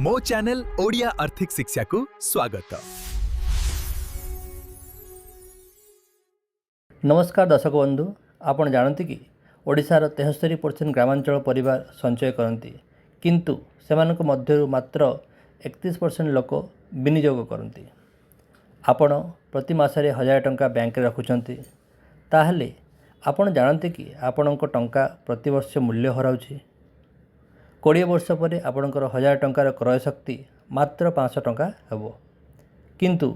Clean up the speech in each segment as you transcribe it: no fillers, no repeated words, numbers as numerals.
ମୋ ଚ୍ୟାନେଲ ଓଡ଼ିଆ ଆର୍ଥିକ ଶିକ୍ଷାକୁ ସ୍ୱାଗତ। ନମସ୍କାର ଦର୍ଶକ ବନ୍ଧୁ, ଆପଣ ଜାଣନ୍ତି କି ଓଡ଼ିଶାର 73% ଗ୍ରାମାଞ୍ଚଳ ପରିବାର ସଞ୍ଚୟ କରନ୍ତି, କିନ୍ତୁ ସେମାନଙ୍କ ମଧ୍ୟରୁ ମାତ୍ର 31% ଲୋକ ବିନିଯୋଗ କରନ୍ତି। ଆପଣ ପ୍ରତି ମାସରେ 1000 ଟଙ୍କା ବ୍ୟାଙ୍କରେ ରଖୁଛନ୍ତି, ତାହେଲେ ଆପଣ ଜାଣନ୍ତି କି ଆପଣଙ୍କ ଟଙ୍କା ପ୍ରତିବର୍ଷ ମୂଲ୍ୟ ହରାଉଛି? 20 ବର୍ଷ ପରେ ଆପଣଙ୍କର 1000 ଟଙ୍କାର କ୍ରୟ ଶକ୍ତି ମାତ୍ର 500 ଟଙ୍କା ହେବ। କିନ୍ତୁ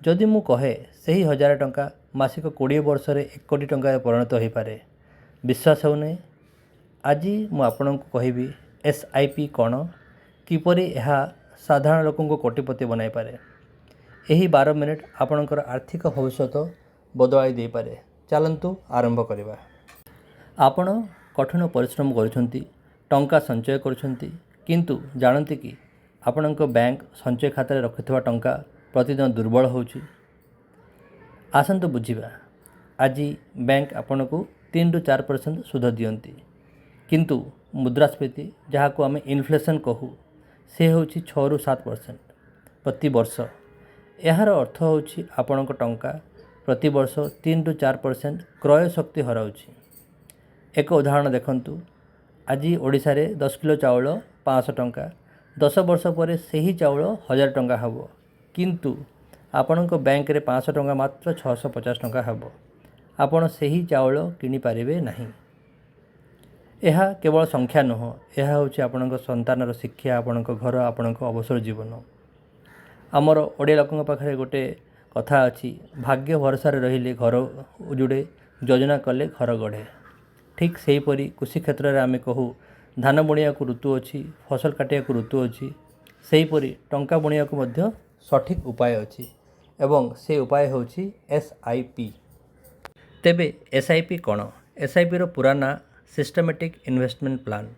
ଯଦି ମୁଁ କହେ ସେହି 1000 ଟଙ୍କା ମାସିକ 20 ବର୍ଷରେ 1 କୋଟି ଟଙ୍କାରେ ପରିଣତ ହୋଇପାରେ, ବିଶ୍ୱାସ ହେଉନାହିଁ? ଆଜି ମୁଁ ଆପଣଙ୍କୁ କହିବି ଏସ୍ଆଇପି କ'ଣ, କିପରି ଏହା ସାଧାରଣ ଲୋକଙ୍କୁ କୋଟିପତି ବନାଇପାରେ। ଏହି 12 ମିନିଟ୍ ଆପଣଙ୍କର ଆର୍ଥିକ ଭବିଷ୍ୟତ ବଦଳାଇ ଦେଇପାରେ। ଚାଲନ୍ତୁ ଆରମ୍ଭ କରିବା। ଆପଣ କଠିନ ପରିଶ୍ରମ କରୁଛନ୍ତି, ଟଙ୍କା ସଞ୍ଚୟ କରୁଛନ୍ତି, କିନ୍ତୁ ଜାଣନ୍ତି କି ଆପଣଙ୍କ ବ୍ୟାଙ୍କ ସଞ୍ଚୟ ଖାତାରେ ରଖିଥିବା ଟଙ୍କା ପ୍ରତିଦିନ ଦୁର୍ବଳ ହେଉଛି? ଆସନ୍ତୁ ବୁଝିବା। ଆଜି ବ୍ୟାଙ୍କ ଆପଣଙ୍କୁ 3ରୁ 4% ସୁଧ ଦିଅନ୍ତି, କିନ୍ତୁ ମୁଦ୍ରାସ୍ଫୀତି, ଯାହାକୁ ଆମେ ଇନଫ୍ଲେସନ୍ କହୁ, ସେ ହେଉଛି 6ରୁ 7% ପ୍ରତିବର୍ଷ। ଏହାର ଅର୍ଥ ହେଉଛି ଆପଣଙ୍କ ଟଙ୍କା ପ୍ରତିବର୍ଷ 3ରୁ 4% କ୍ରୟ ଶକ୍ତି ହରାଉଛି। ଏକ ଉଦାହରଣ ଦେଖନ୍ତୁ। ଆଜି ଓଡ଼ିଶାରେ 10 କିଲୋ ଚାଉଳ 500 ଟଙ୍କା। 10 ବର୍ଷ ପରେ ସେହି ଚାଉଳ 1000 ଟଙ୍କା ହେବ, କିନ୍ତୁ ଆପଣଙ୍କ ବ୍ୟାଙ୍କରେ 500 ଟଙ୍କା ମାତ୍ର 650 ଟଙ୍କା ହେବ। ଆପଣ ସେହି ଚାଉଳ କିଣିପାରିବେ ନାହିଁ। ଏହା କେବଳ ସଂଖ୍ୟା ନୁହଁ, ଏହା ହେଉଛି ଆପଣଙ୍କ ସନ୍ତାନର ଶିକ୍ଷା, ଆପଣଙ୍କ ଘର, ଆପଣଙ୍କ ଅବସର ଜୀବନ। ଆମର ଓଡ଼ିଆ ଲୋକଙ୍କ ପାଖରେ ଗୋଟେ କଥା ଅଛି, "ଭାଗ୍ୟ ଭରସାରେ ରହିଲେ ଘର ଉଜୁଡ଼େ, ଯୋଜନା କଲେ ଘର ଗଢ଼େ।" ଠିକ୍ ସେହିପରି କୃଷି କ୍ଷେତ୍ରରେ ଆମେ କହୁ, ଧାନ ବୁଣିବାକୁ ଋତୁ ଅଛି, ଫସଲ କାଟିବାକୁ ଋତୁ ଅଛି। ସେହିପରି ଟଙ୍କା ବୁଣିବାକୁ ମଧ୍ୟ ସଠିକ୍ ଉପାୟ ଅଛି ଏବଂ ସେ ଉପାୟ ହେଉଛି ଏସ୍ଆଇପି। ତେବେ ଏସ୍ଆଇପି କ'ଣ? ଏସ୍ଆଇପିର ପୁରା ନାଁ ସିଷ୍ଟମେଟିକ୍ ଇନଭେଷ୍ଟମେଣ୍ଟ ପ୍ଲାନ୍।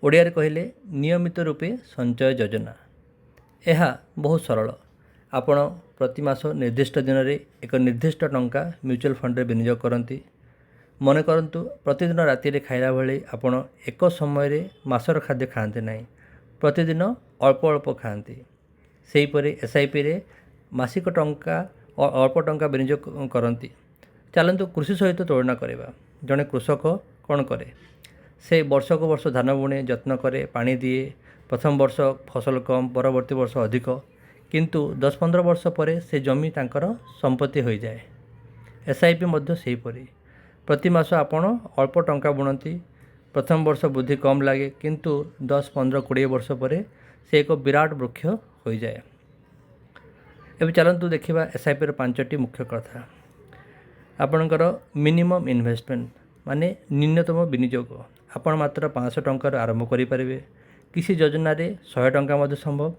ଓଡ଼ିଆରେ କହିଲେ ନିୟମିତ ରୂପେ ସଞ୍ଚୟ ଯୋଜନା। ଏହା ବହୁତ ସରଳ। ଆପଣ ପ୍ରତି ମାସ ନିର୍ଦ୍ଦିଷ୍ଟ ଦିନରେ ଏକ ନିର୍ଦ୍ଦିଷ୍ଟ ଟଙ୍କା ମ୍ୟୁଚୁଆଲ୍ ଫଣ୍ଡରେ ବିନିଯୋଗ କରନ୍ତି। ମନେ କରନ୍ତୁ, ପ୍ରତିଦିନ ରାତିରେ ଖାଇଲା ଭଳି ଆପଣ ଏକ ସମୟରେ ମାସର ଖାଦ୍ୟ ଖାଆନ୍ତି ନାହିଁ, ପ୍ରତିଦିନ ଅଳ୍ପ ଅଳ୍ପ ଖାଆନ୍ତି। ସେହିପରି ଏସ୍ଆଇପିରେ ମାସିକ ଟଙ୍କା ଅଳ୍ପ ଟଙ୍କା ବିନିଯୋଗ କରନ୍ତି। ଚାଲନ୍ତୁ କୃଷି ସହିତ ତୁଳନା କରିବା। ଜଣେ କୃଷକ କ'ଣ କରେ? ସେ ବର୍ଷକୁ ବର୍ଷ ଧାନ ବୁଣେ, ଯତ୍ନ କରେ, ପାଣି ଦିଏ। ପ୍ରଥମ ବର୍ଷ ଫସଲ କମ୍, ପରବର୍ତ୍ତୀ ବର୍ଷ ଅଧିକ, କିନ୍ତୁ 10-15 ବର୍ଷ ପରେ ସେ ଜମି ତାଙ୍କର ସମ୍ପତ୍ତି ହୋଇଯାଏ। ଏସ୍ଆଇପି ମଧ୍ୟ ସେହିପରି। ପ୍ରତି ମାସ ଆପଣ ଅଳ୍ପ ଟଙ୍କା ବୁଣନ୍ତି। ପ୍ରଥମ ବର୍ଷ ବୃଦ୍ଧି କମ୍ ଲାଗେ, କିନ୍ତୁ 10, 15, 20 ବର୍ଷ ପରେ ସେ ଏକ ବିରାଟ ବୃକ୍ଷ ହୋଇଯାଏ। ଏବେ ଚାଲନ୍ତୁ ଦେଖିବା ଏସ୍ଆଇପିର ପାଞ୍ଚଟି ମୁଖ୍ୟ କଥା। ଆପଣଙ୍କର ମିନିମମ୍ ଇନଭେଷ୍ଟମେଣ୍ଟ ମାନେ ନ୍ୟୁନତମ ବିନିଯୋଗ। ଆପଣ ମାତ୍ର 500 ଟଙ୍କାରୁ ଆରମ୍ଭ କରିପାରିବେ। କିଛି ଯୋଜନାରେ 100 ଟଙ୍କା ମଧ୍ୟ ସମ୍ଭବ।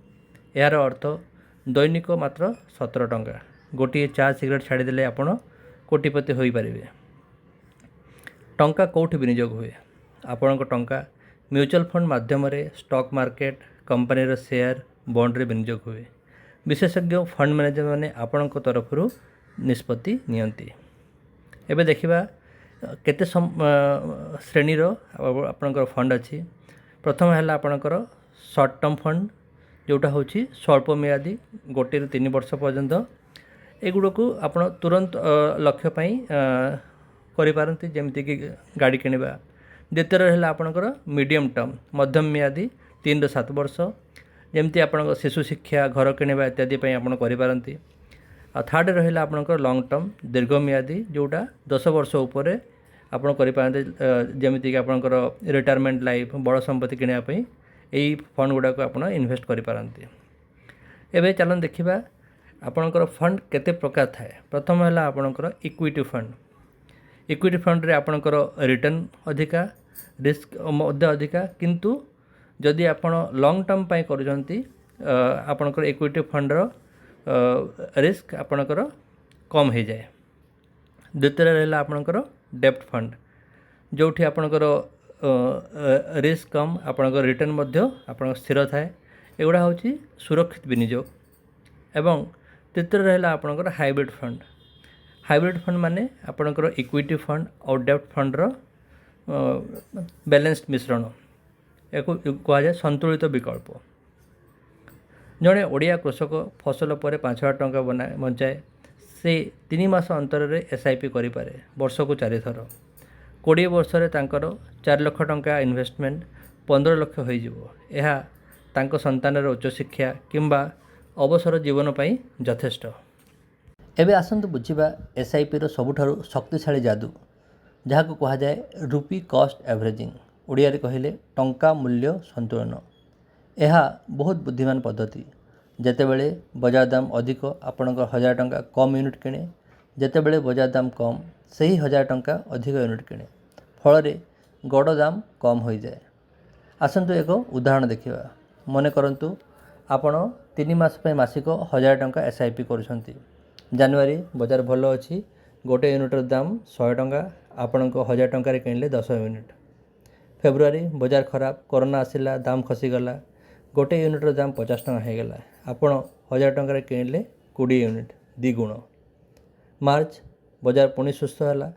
ଏହାର ଅର୍ଥ ଦୈନିକ ମାତ୍ର 17 ଟଙ୍କା। ଗୋଟିଏ ଚା ସିଗାରେଟ୍ ଛାଡ଼ିଦେଲେ ଆପଣ କୋଟିପତି ହୋଇପାରିବେ। ଟଙ୍କା କେଉଁଠି ବିନିଯୋଗ ହୁଏ? ଆପଣଙ୍କ ଟଙ୍କା ମ୍ୟୁଚୁଆଲ୍ ଫଣ୍ଡ ମାଧ୍ୟମରେ ଷ୍ଟକ୍ ମାର୍କେଟ, କମ୍ପାନୀର ସେୟାର, ବଣ୍ଡରେ ବିନିଯୋଗ ହୁଏ। ବିଶେଷଜ୍ଞ ଫଣ୍ଡ ମ୍ୟାନେଜରମାନେ ଆପଣଙ୍କ ତରଫରୁ ନିଷ୍ପତ୍ତି ନିଅନ୍ତି। ଏବେ ଦେଖିବା କେତେ ଶ୍ରେଣୀର ଆପଣଙ୍କର ଫଣ୍ଡ ଅଛି। ପ୍ରଥମ ହେଲା ଆପଣଙ୍କର ସର୍ଟ ଟର୍ମ ଫଣ୍ଡ, ଯେଉଁଟା ହେଉଛି ସ୍ୱଳ୍ପ ମିଆଦୀ, 1ରୁ 3 ବର୍ଷ ପର୍ଯ୍ୟନ୍ତ। ଏଗୁଡ଼ିକୁ ଆପଣ ତୁରନ୍ତ ଲକ୍ଷ୍ୟ ପାଇଁ କରିପାରନ୍ତି, ଯେମିତିକି ଗାଡ଼ି କିଣିବା। ଦ୍ୱିତୀୟରେ ହେଲା ଆପଣଙ୍କର ମିଡ଼ିୟମ୍ ଟର୍ମ, ମଧ୍ୟମ ମିଆଦୀ, 3ରୁ 7 ବର୍ଷ, ଯେମିତି ଆପଣଙ୍କ ଶିଶୁ ଶିକ୍ଷା, ଘର କିଣିବା ଇତ୍ୟାଦି ପାଇଁ ଆପଣ କରିପାରନ୍ତି। ଆଉ ଥାର୍ଡ଼ ରହିଲା ଆପଣଙ୍କର ଲଙ୍ଗ୍ ଟର୍ମ, ଦୀର୍ଘ ମିଆଦୀ, ଯେଉଁଟା 10 ବର୍ଷ ଉପରେ ଆପଣ କରିପାରନ୍ତି, ଯେମିତିକି ଆପଣଙ୍କର ରିଟାୟାରମେଣ୍ଟ ଲାଇଫ୍, ବଡ଼ ସମ୍ପତ୍ତି କିଣିବା ପାଇଁ ଏଇ ଫଣ୍ଡ ଗୁଡ଼ାକ ଆପଣ ଇନଭେଷ୍ଟ କରିପାରନ୍ତି। ଏବେ ଚାଲନ୍ତୁ ଦେଖିବା ଆପଣଙ୍କର ଫଣ୍ଡ କେତେ ପ୍ରକାର ଥାଏ। ପ୍ରଥମ ହେଲା ଆପଣଙ୍କର ଇକ୍ୱିଟି ଫଣ୍ଡ। ଇକ୍ୱିଟି ଫଣ୍ଡରେ ଆପଣଙ୍କର ରିଟର୍ଣ୍ଣ ଅଧିକା, ରିସ୍କ ମଧ୍ୟ ଅଧିକା, କିନ୍ତୁ ଯଦି ଆପଣ ଲଙ୍ଗ୍ ଟର୍ମ ପାଇଁ କରୁଛନ୍ତି, ଆପଣଙ୍କର ଇକ୍ୱିଟି ଫଣ୍ଡର ରିସ୍କ ଆପଣଙ୍କର କମ୍ ହେଇଯାଏ। ଦ୍ୱିତୀୟରେ ରହିଲା ଆପଣଙ୍କର ଡେବ୍ଟ ଫଣ୍ଡ, ଯେଉଁଠି ଆପଣଙ୍କର ରିସ୍କ କମ୍, ଆପଣଙ୍କର ରିଟର୍ଣ୍ଣ ମଧ୍ୟ ଆପଣଙ୍କ ସ୍ଥିର ଥାଏ। ଏଗୁଡ଼ା ହେଉଛି ସୁରକ୍ଷିତ ବିନିଯୋଗ। ଏବଂ ତୃତୀୟରେ ରହିଲା ଆପଣଙ୍କର ହାଇବ୍ରିଡ଼ ଫଣ୍ଡ। ହାଇବ୍ରିଡ଼ ଫଣ୍ଡ ମାନେ ଆପଣଙ୍କର ଇକ୍ୱିଟି ଫଣ୍ଡ ଆଉ ଡେବ୍ଟ ଫଣ୍ଡର ବାଲାନ୍ସଡ ମିଶ୍ରଣ। ଏହାକୁ କୁହାଯାଏ ସନ୍ତୁଳିତ ବିକଳ୍ପ। ଜଣେ ଓଡ଼ିଆ କୃଷକ ଫସଲ ପରେ 5,000 ଟଙ୍କା ବଞ୍ଚାଏ। ସେ 3 ମାସ ଅନ୍ତରରେ ଏସ୍ଆଇପି କରିପାରେ, ବର୍ଷକୁ ଚାରିଥର। 20 ବର୍ଷରେ ତାଙ୍କର 4 ଲକ୍ଷ ଟଙ୍କା ଇନଭେଷ୍ଟମେଣ୍ଟ 15 ଲକ୍ଷ ହୋଇଯିବ। ଏହା ତାଙ୍କ ସନ୍ତାନର ଉଚ୍ଚଶିକ୍ଷା କିମ୍ବା ଅବସର ଜୀବନ ପାଇଁ ଯଥେଷ୍ଟ। ଏବେ ଆସନ୍ତୁ ବୁଝିବା ଏସ୍ଆଇପିର ସବୁଠାରୁ ଶକ୍ତିଶାଳୀ ଯାଦୁ, ଯାହାକୁ କୁହାଯାଏ ରୁପି କଷ୍ଟ ଆଭରେଜିଂ, ଓଡ଼ିଆରେ କହିଲେ ଟଙ୍କା ମୂଲ୍ୟ ସନ୍ତୁଳନ। ଏହା ବହୁତ ବୁଦ୍ଧିମାନ ପଦ୍ଧତି। ଯେତେବେଳେ ବଜାର ଦାମ ଅଧିକ, ଆପଣଙ୍କ 1,000 ଟଙ୍କା କମ୍ ୟୁନିଟ୍ କିଣେ। ଯେତେବେଳେ ବଜାର ଦାମ କମ୍, ସେହି 1,000 ଟଙ୍କା ଅଧିକ ୟୁନିଟ୍ କିଣେ। ଫଳରେ ଗଡ଼ ଦାମ କମ୍ ହୋଇଯାଏ। ଆସନ୍ତୁ ଏକ ଉଦାହରଣ ଦେଖିବା। ମନେ କରନ୍ତୁ, ଆପଣ 3 ମାସ ପାଇଁ ମାସିକ 1,000 ଟଙ୍କା ଏସ୍ଆଇପି କରୁଛନ୍ତି। ଜାନୁଆରୀ, ବଜାର ଭଲ ଅଛି, ଗୋଟେ ୟୁନିଟ୍ର ଦାମ 100 ଟଙ୍କା। ଆପଣଙ୍କ 1,000 ଟଙ୍କାରେ କିଣିଲେ 10 ୟୁନିଟ୍। ଫେବୃଆରୀ, ବଜାର ଖରାପ, କରୋନା ଆସିଲା, ଦାମ ଖସିଗଲା, ଗୋଟେ ୟୁନିଟ୍ର ଦାମ 50 ଟଙ୍କା ହୋଇଗଲା। ଆପଣ 1,000 ଟଙ୍କାରେ କିଣିଲେ 20 ୟୁନିଟ୍, ଦ୍ୱିଗୁଣ। ମାର୍ଚ୍ଚ, ବଜାର ପୁଣି ସୁସ୍ଥ ହେଲା,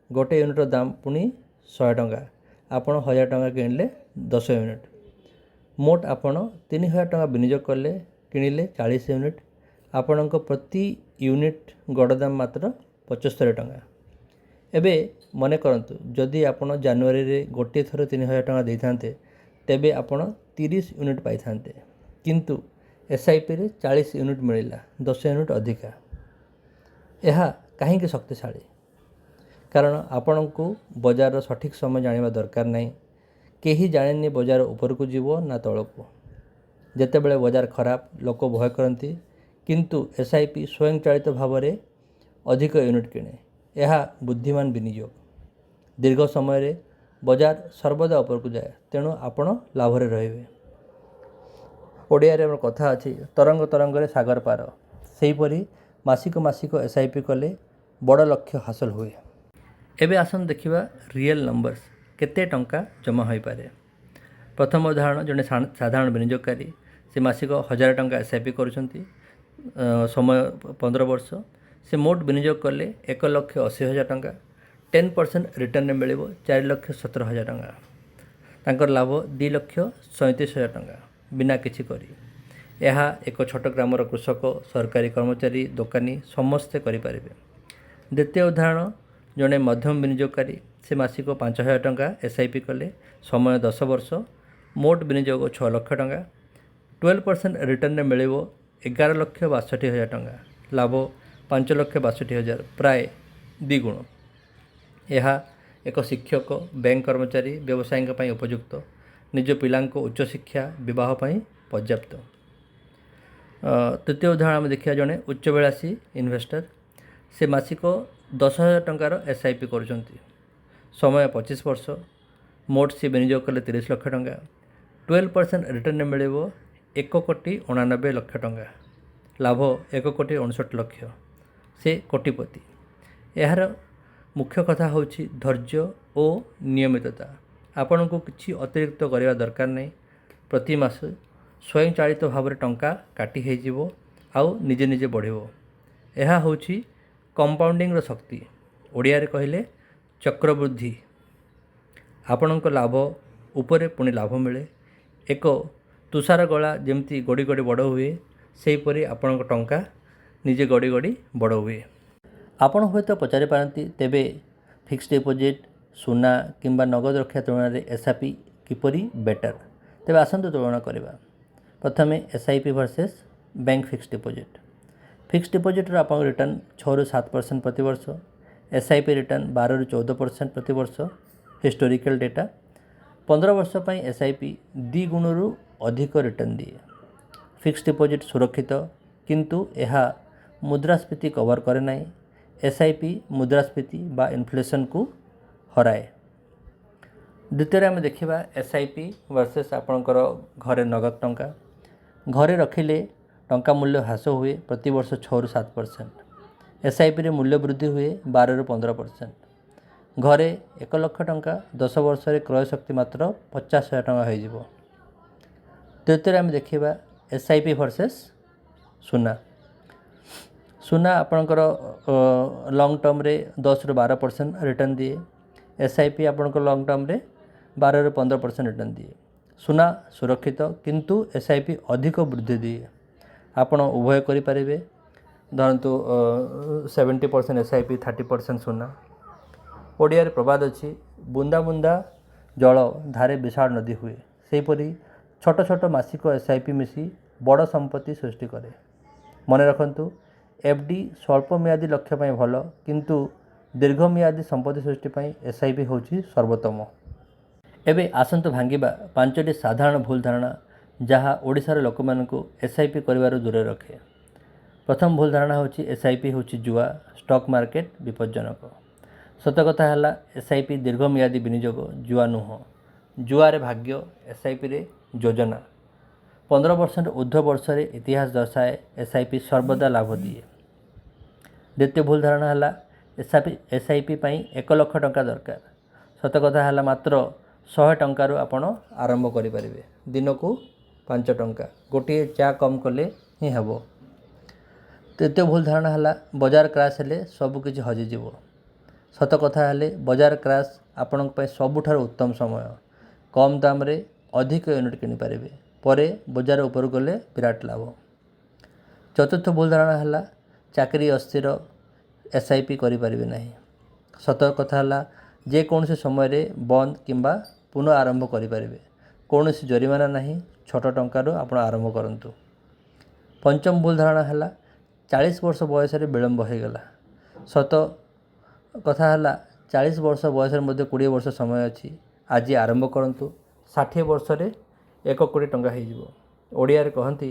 ଗୋଟେ ୟୁନିଟ୍ର ଦାମ ପୁଣି 100 ଟଙ୍କା। ଆପଣ 1,000 ଟଙ୍କା କିଣିଲେ 10 ୟୁନିଟ୍। ମୋଟ ଆପଣ 3,000 ଟଙ୍କା ବିନିଯୋଗ କଲେ, କିଣିଲେ 40 ୟୁନିଟ୍। ଆପଣଙ୍କ ପ୍ରତି ୟୁନିଟ୍ ଗଡ଼ ଦାମ ମାତ୍ର 75 ଟଙ୍କା। ଏବେ ମନେ କରନ୍ତୁ, ଯଦି ଆପଣ ଜାନୁଆରୀରେ ଗୋଟିଏ ଥର 3,000 ଟଙ୍କା ଦେଇଥାନ୍ତେ, ତେବେ ଆପଣ 30 ୟୁନିଟ୍ ପାଇଥାନ୍ତେ। କିନ୍ତୁ ଏସ୍ଆଇପିରେ 40 ୟୁନିଟ୍ ମିଳିଲା, 10 ୟୁନିଟ୍ ଅଧିକା। ଏହା କାହିଁକି ଶକ୍ତିଶାଳୀ? କାରଣ ଆପଣଙ୍କୁ ବଜାରର ସଠିକ୍ ସମୟ ଜାଣିବା ଦରକାର ନାହିଁ। କେହି ଜାଣେନି ବଜାର ଉପରକୁ ଯିବ ନା ତଳକୁ। ଯେତେବେଳେ ବଜାର ଖରାପ, ଲୋକ ଭୟ କରନ୍ତି, କିନ୍ତୁ ଏସ୍ଆଇପି ସ୍ୱୟଂଚାଳିତ ଭାବରେ ଅଧିକ ୟୁନିଟ୍ କିଣେ। ଏହା ବୁଦ୍ଧିମାନ ବିନିଯୋଗ। ଦୀର୍ଘ ସମୟରେ ବଜାର ସର୍ବଦା ଉପରକୁ ଯାଏ, ତେଣୁ ଆପଣ ଲାଭରେ ରହିବେ। ଓଡ଼ିଆରେ ଆମର କଥା ଅଛି, ତରଙ୍ଗ ତରଙ୍ଗରେ ସାଗର ପାର। ସେହିପରି ମାସିକ ମାସିକ ଏସ୍ଆଇପି କଲେ ବଡ଼ ଲକ୍ଷ୍ୟ ହାସଲ ହୁଏ। ଏବେ ଆସନ୍ତୁ ଦେଖିବା ରିଏଲ୍ ନମ୍ବର୍ସ, କେତେ ଟଙ୍କା ଜମା ହୋଇପାରେ। ପ୍ରଥମ ଉଦାହରଣ, ଜଣେ ସାଧାରଣ ବିନିଯୋଗକାରୀ। ସେ ମାସିକ 1,000 ଟଙ୍କା ଏସ୍ଆଇପି କରୁଛନ୍ତି, ସମୟ 15 ବର୍ଷ। ସେ ମୋଟ ବିନିଯୋଗ କଲେ 1,80,000 ଟଙ୍କା। 10% ରିଟର୍ଣ୍ଣରେ ମିଳିବ 4,17,000 ଟଙ୍କା। ତାଙ୍କର ଲାଭ 2,37,000 ଟଙ୍କା, ବିନା କିଛି କରି। ଏହା ଏକ ଛୋଟ ଗ୍ରାମର କୃଷକ, ସରକାରୀ କର୍ମଚାରୀ, ଦୋକାନୀ ସମସ୍ତେ କରିପାରିବେ। ଦ୍ୱିତୀୟ ଉଦାହରଣ, ଜଣେ ମଧ୍ୟମ ବିନିଯୋଗକାରୀ। ସେ ମାସିକ 5,000 ଟଙ୍କା ଏସ୍ଆଇପି କଲେ, ସମୟ 10 ବର୍ଷ, ମୋଟ ବିନିଯୋଗ 6 ଲକ୍ଷ ଟଙ୍କା। 12% ରିଟର୍ଣ୍ଣରେ ମିଳିବ 11,62,000 ଟଙ୍କା। ଲାଭ 5,62,000, ପ୍ରାୟ ଦ୍ୱିଗୁଣ। ଏହା ଏକ ଶିକ୍ଷକ, ବ୍ୟାଙ୍କ କର୍ମଚାରୀ, ବ୍ୟବସାୟୀଙ୍କ ପାଇଁ ଉପଯୁକ୍ତ। ନିଜ ପିଲାଙ୍କ ଉଚ୍ଚଶିକ୍ଷା, ବିବାହ ପାଇଁ ପର୍ଯ୍ୟାପ୍ତ। ତୃତୀୟ ଉଦାହରଣ ଆମେ ଦେଖିବା, ଜଣେ ଉଚ୍ଚଭିଳାଷୀ ଇନଭେଷ୍ଟର। ସେ ମାସିକ 10,000 ଟଙ୍କାର ଏସ୍ଆଇପି କରୁଛନ୍ତି, ସମୟ 25 ବର୍ଷ। ମୋଟ ସେ ବିନିଯୋଗ କଲେ 30 ଲକ୍ଷ ଟଙ୍କା। 12% ରିଟର୍ଣ୍ଣ ମିଳିବ 1 କୋଟି 89 ଲକ୍ଷ ଟଙ୍କା। ଲାଭ 1 କୋଟି 59 ଲକ୍ଷ। ସେ କୋଟିପତି। ଏହାର ମୁଖ୍ୟ କଥା ହେଉଛି ଧୈର୍ଯ୍ୟ ଓ ନିୟମିତତା। ଆପଣଙ୍କୁ କିଛି ଅତିରିକ୍ତ କରିବା ଦରକାର ନାହିଁ। ପ୍ରତି ମାସ ସ୍ୱୟଂଚାଳିତ ଭାବରେ ଟଙ୍କା କାଟି ହେଇଯିବ ଆଉ ନିଜେ ନିଜେ ବଢ଼ିବ। ଏହା ହେଉଛି କମ୍ପାଉଣ୍ଡିଂର ଶକ୍ତି, ଓଡ଼ିଆରେ କହିଲେ ଚକ୍ରବୃଦ୍ଧି। ଆପଣଙ୍କ ଲାଭ ଉପରେ ପୁଣି ଲାଭ ମିଳେ। ଏକ ତୁଷାର ଗଳା ଯେମିତି ଗଡ଼ି ଗଡ଼ି ବଡ଼ ହୁଏ, ସେହିପରି ଆପଣଙ୍କ ଟଙ୍କା ନିଜେ ଗଡ଼ି ଗଡ଼ି ବଡ଼ ହୁଏ। ଆପଣ ହୁଏତ ପଚାରିପାରନ୍ତି, ତେବେ ଫିକ୍ସଡ ଡିପୋଜିଟ୍, ସୁନା କିମ୍ବା ନଗଦ ରଖିବା ତୁଳନାରେ ଏସ୍ଆଇପି କିପରି ବେଟର୍? ତେବେ ଆସନ୍ତୁ ତୁଳନା କରିବା। ପ୍ରଥମେ SIP versus bank fixed deposit. Fixed ଡିପୋଜିଟ୍ର ଆପଣଙ୍କ ରିଟର୍ଣ୍ଣ 6ରୁ 7% ପ୍ରତିବର୍ଷ। ଏସ୍ଆଇପି ରିଟର୍ଣ୍ଣ 12ରୁ 14% ପ୍ରତିବର୍ଷ, ହିଷ୍ଟୋରିକାଲ୍ ଡେଟା। 15 ବର୍ଷ ପାଇଁ ଏସ୍ଆଇପି ଦ୍ୱିଗୁଣରୁ ଅଧିକ ରିଟର୍ଣ୍ଣ ଦିଏ। ଫିକ୍ସଡ ଡିପୋଜିଟ୍ ସୁରକ୍ଷିତ, କିନ୍ତୁ ଏହା ମୁଦ୍ରାସ୍ଫୀତି କଭର୍ କରେ ନାହିଁ। ଏସ୍ଆଇପି ମୁଦ୍ରାସ୍ଫୀତି ବା ଇନଫ୍ଲେସନ୍କୁ ହରାଏ। ଦ୍ୱିତୀୟରେ ଆମେ ଦେଖିବା ଏସ୍ଆଇପି ଭର୍ସେସ୍ ଆପଣଙ୍କର ଘରେ ନଗଦ ଟଙ୍କା। ଘରେ ରଖିଲେ ଟଙ୍କା ମୂଲ୍ୟ ହ୍ରାସ ହୁଏ ପ୍ରତିବର୍ଷ 6ରୁ 7%। ଏସ୍ଆଇପିରେ ମୂଲ୍ୟ ବୃଦ୍ଧି ହୁଏ 12ରୁ 15%। ଘରେ 1 ଲକ୍ଷ ଟଙ୍କା 10 ବର୍ଷରେ କ୍ରୟ ଶକ୍ତି ମାତ୍ର 50,000 ଟଙ୍କା ହୋଇଯିବ। ତୃତୀୟରେ ଆମେ ଦେଖିବା ଏସ୍ଆଇପି ଭର୍ସେସ୍ ସୁନା। ସୁନା ଆପଣଙ୍କର ଲଙ୍ଗ୍ ଟର୍ମରେ 10ରୁ 12% ରିଟର୍ଣ୍ଣ ଦିଏ। ଏସ୍ଆଇପି ଆପଣଙ୍କ ଲଙ୍ଗ୍ ଟର୍ମରେ 12ରୁ 15% ରିଟର୍ଣ୍ଣ ଦିଏ। ସୁନା ସୁରକ୍ଷିତ, କିନ୍ତୁ ଏସ୍ଆଇପି ଅଧିକ ବୃଦ୍ଧି ଦିଏ। ଆପଣ ଉଭୟ କରିପାରିବେ। ଧରନ୍ତୁ 70% SIP, 30% ସୁନା। ଓଡ଼ିଆରେ ପ୍ରବାଦ ଅଛି, "ବୁନ୍ଦା ବୁନ୍ଦା ଜଳ ଧାରେ ବିଶାଳ ନଦୀ ହୁଏ"। ସେହିପରି ଛୋଟ ଛୋଟ ମାସିକ ଏସ୍ଆଇପି ମିଶି ବଡ଼ ସମ୍ପତ୍ତି ସୃଷ୍ଟି କରେ। ମନେ ରଖନ୍ତୁ, ଏଫ୍ଡି ସ୍ୱଳ୍ପ ମିଆଦୀ ଲକ୍ଷ୍ୟ ପାଇଁ ଭଲ, କିନ୍ତୁ ଦୀର୍ଘମିଆଦୀ ସମ୍ପତ୍ତି ସୃଷ୍ଟି ପାଇଁ ଏସ୍ଆଇପି ହେଉଛି ସର୍ବୋତ୍ତମ। ଏବେ ଆସନ୍ତୁ ଭାଙ୍ଗିବା ପାଞ୍ଚଟି ସାଧାରଣ ଭୁଲ ଧାରଣା, ଯାହା ଓଡ଼ିଶାର ଲୋକମାନଙ୍କୁ ଏସ୍ଆଇପି କରିବାରୁ ଦୂରରେ ରଖେ। ପ୍ରଥମ ଭୁଲ ଧାରଣା ହେଉଛି, ଏସ୍ଆଇପି ହେଉଛି ଜୁଆ, ଷ୍ଟକ୍ ମାର୍କେଟ ବିପଜ୍ଜନକ। ସତ କଥା ହେଲା, ଏସ୍ଆଇପି ଦୀର୍ଘମିଆଦୀ ବିନିଯୋଗ, ଜୁଆ ନୁହଁ। ଜୁଆରେ ଭାଗ୍ୟ, ଏସ୍ଆଇପିରେ ଯୋଜନା। 15 ବର୍ଷରୁ ଉର୍ଦ୍ଧ୍ୱ ବର୍ଷରେ ଇତିହାସ ଦର୍ଶାଏ, ଏସ୍ଆଇପି ସର୍ବଦା ଲାଭ ଦିଏ। ଦ୍ୱିତୀୟ ଭୁଲ ଧାରଣା ହେଲା, ଏସ୍ଆଇପି ପାଇଁ 1 ଲକ୍ଷ ଟଙ୍କା ଦରକାର। ସତ କଥା ହେଲା, ମାତ୍ର 100 ଟଙ୍କାରୁ ଆପଣ ଆରମ୍ଭ କରିପାରିବେ। ଦିନକୁ 5 ଟଙ୍କା, ଗୋଟିଏ ଚା କମ୍ କଲେ ହିଁ ହେବ। ତୃତୀୟ ଭୁଲ ଧାରଣା ହେଲା, ବଜାର କ୍ରାସ୍ ହେଲେ ସବୁକିଛି ହଜିଯିବ। ସତ କଥା ହେଲେ, ବଜାର କ୍ରାସ୍ ଆପଣଙ୍କ ପାଇଁ ସବୁଠାରୁ ଉତ୍ତମ ସମୟ। କମ୍ ଦାମରେ ଅଧିକ ୟୁନିଟ୍ କିଣିପାରିବେ। ପରେ ବଜାର ଉପରକୁ ଗଲେ ବିରାଟ ଲାଭ। ଚତୁର୍ଥ ଭୁଲ ଧାରଣା ହେଲା, ଚାକିରି ଅସ୍ଥିର, ଏସ୍ଆଇପି କରିପାରିବେ ନାହିଁ। ସତ କଥା ହେଲା, ଯେକୌଣସି ସମୟରେ ବନ୍ଦ କିମ୍ବା ପୁନଃ ଆରମ୍ଭ କରିପାରିବେ। କୌଣସି ଜରିମାନା ନାହିଁ। ଛୋଟ ଟଙ୍କାରୁ ଆପଣ ଆରମ୍ଭ କରନ୍ତୁ। ପଞ୍ଚମ ଭୁଲ ଧାରଣା ହେଲା, 40 ବର୍ଷ ବୟସରେ ବିଳମ୍ବ ହୋଇଗଲା। ସତ କଥା ହେଲା, 40 ବର୍ଷ ବୟସରେ ମଧ୍ୟ 20 ବର୍ଷ ସମୟ ଅଛି। ଆଜି ଆରମ୍ଭ କରନ୍ତୁ, 60 ବର୍ଷରେ 1 କୋଟି ଟଙ୍କା ହେଇଯିବ। ଓଡ଼ିଆରେ କହନ୍ତି,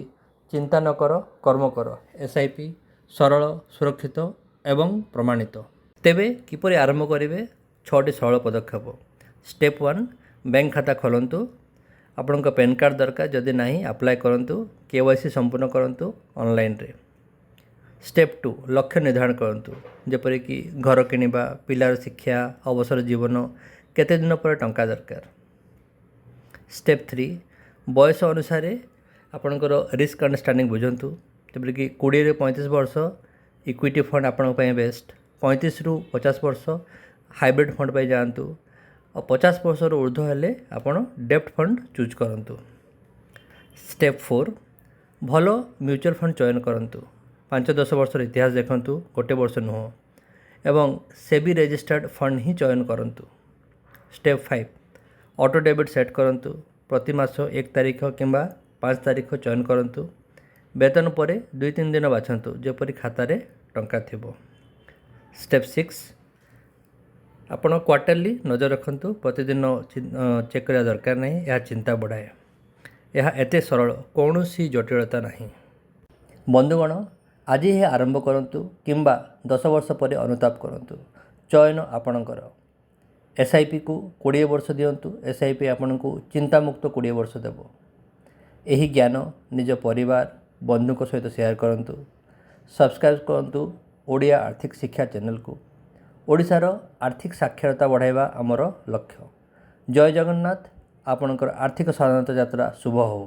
ଚିନ୍ତା ନ କର, କର୍ମ କର। ଏସ୍ଆଇପି ସରଳ, ସୁରକ୍ଷିତ ଏବଂ ପ୍ରମାଣିତ। ତେବେ କିପରି ଆରମ୍ଭ କରିବେ? ଛଅଟି ସରଳ ପଦକ୍ଷେପ। ଷ୍ଟେପ୍ 1, ବ୍ୟାଙ୍କ ଖାତା ଖୋଲନ୍ତୁ। ଆପଣଙ୍କ ପ୍ୟାନ୍ କାର୍ଡ଼ ଦରକାର, ଯଦି ନାହିଁ ଆପ୍ଲାଏ କରନ୍ତୁ। କେୱାଇସି ସମ୍ପୂର୍ଣ୍ଣ କରନ୍ତୁ ଅନଲାଇନରେ। ଷ୍ଟେପ୍ 2, ଲକ୍ଷ୍ୟ ନିର୍ଦ୍ଧାରଣ କରନ୍ତୁ, ଯେପରିକି ଘର କିଣିବା, ପିଲାର ଶିକ୍ଷା, ଅବସର ଜୀବନ, କେତେ ଦିନ ପରେ ଟଙ୍କା ଦରକାର। ଷ୍ଟେପ୍ 3, ବୟସ ଅନୁସାରେ ଆପଣଙ୍କର ରିସ୍କ ଅଣ୍ଡରଷ୍ଟାଣ୍ଡିଂ ବୁଝନ୍ତୁ। ଯେପରିକି 20ରୁ 35 ବର୍ଷ ଇକ୍ୱିଟି ଫଣ୍ଡ ଆପଣଙ୍କ ପାଇଁ ବେଷ୍ଟ। 35ରୁ 50 ବର୍ଷ ହାଇବ୍ରିଡ଼ ଫଣ୍ଡ ପାଇଁ ଯାଆନ୍ତୁ। ଆଉ 50 ବର୍ଷରୁ ଉର୍ଦ୍ଧ୍ୱ ହେଲେ ଆପଣ ଡେପ୍ଟ ଫଣ୍ଡ ଚୁଜ୍ କରନ୍ତୁ। ଷ୍ଟେପ୍ 4, ଭଲ ମ୍ୟୁଚୁଆଲ୍ ଫଣ୍ଡ ଚୟନ କରନ୍ତୁ। 5-10 ବର୍ଷର ଇତିହାସ ଦେଖନ୍ତୁ, ଗୋଟେ ବର୍ଷ ନୁହଁ, ଏବଂ ସେବି ରେଜିଷ୍ଟାର୍ଡ଼ ଫଣ୍ଡ ହିଁ ଚୟନ କରନ୍ତୁ। ଷ୍ଟେପ୍ 5, ଅଟୋ ଡେବିଟ୍ ସେଟ୍ କରନ୍ତୁ। ପ୍ରତି ମାସ 1 ତାରିଖ କିମ୍ବା 5 ତାରିଖ ଚୟନ କରନ୍ତୁ। ବେତନ ପରେ 2-3 ଦିନ ବାଛନ୍ତୁ, ଯେପରି ଖାତାରେ ଟଙ୍କା ଥିବ। ଷ୍ଟେପ୍ 6, ଆପଣ କ୍ୱାର୍ଟରଲି ନଜର ରଖନ୍ତୁ। ପ୍ରତିଦିନ ଚେକ୍ କରିବା ଦରକାର ନାହିଁ, ଏହା ଚିନ୍ତା ବଢ଼ାଏ। ଏହା ଏତେ ସରଳ, କୌଣସି ଜଟିଳତା ନାହିଁ। ବନ୍ଧୁଗଣ, ଆଜି ହିଁ ଆରମ୍ଭ କରନ୍ତୁ କିମ୍ବା 10 ବର୍ଷ ପରେ ଅନୁତାପ କରନ୍ତୁ, ଚୟନ ଆପଣଙ୍କର। ଏସ୍ଆଇପିକୁ 20 ବର୍ଷ ଦିଅନ୍ତୁ, ଏସ୍ଆଇପି ଆପଣଙ୍କୁ ଚିନ୍ତାମୁକ୍ତ 20 ବର୍ଷ ଦେବ। ଏହି ଜ୍ଞାନ ନିଜ ପରିବାର, ବନ୍ଧୁଙ୍କ ସହିତ ସେୟାର କରନ୍ତୁ। ସବସ୍କ୍ରାଇବ୍ କରନ୍ତୁ ଓଡ଼ିଆ ଆର୍ଥିକ ଶିକ୍ଷା ଚ୍ୟାନେଲକୁ। ଓଡ଼ିଶାର ଆର୍ଥିକ ସାକ୍ଷରତା ବଢ଼ାଇବା ଆମର ଲକ୍ଷ୍ୟ। ଜୟ ଜଗନ୍ନାଥ। ଆପଣଙ୍କର ଆର୍ଥିକ ସ୍ୱାଧୀନତା ଯାତ୍ରା ଶୁଭ ହେଉ।